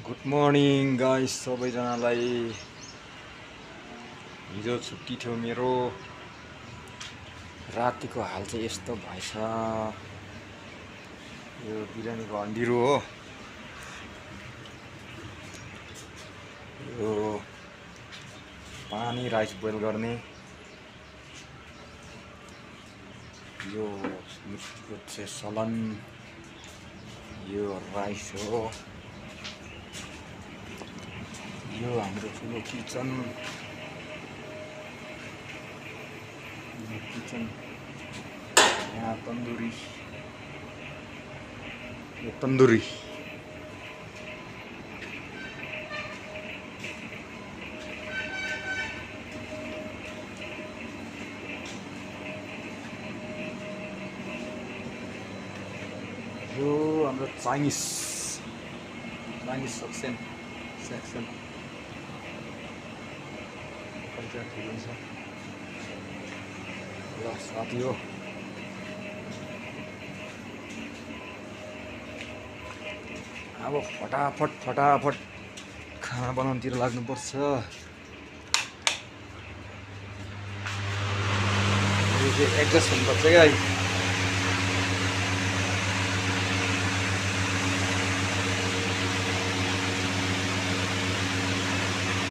Good morning guys सबैजनालाई। हिजो छुट्टी थियो मेरो। रातिको हाल चाहिँ यस्तो भएछ। यो बिरानीको हन्डिरो हो। यो पानी राइस बोइल गर्ने। यो मिस्टीको चाहिँ सलन। यो राइस हो। यो हाम्रो ठुलो किचन। यहाँ तन्दुरी। यो तन्दुरी। यो हाम्रो चाइनिज सेक्सन ठुलो छ। ल साथी हो, अब फटाफट खाना बनाउनुतिर लाग्नुपर्छ। यो चाहिँ एडजस्ट हुनुपर्छ क्या।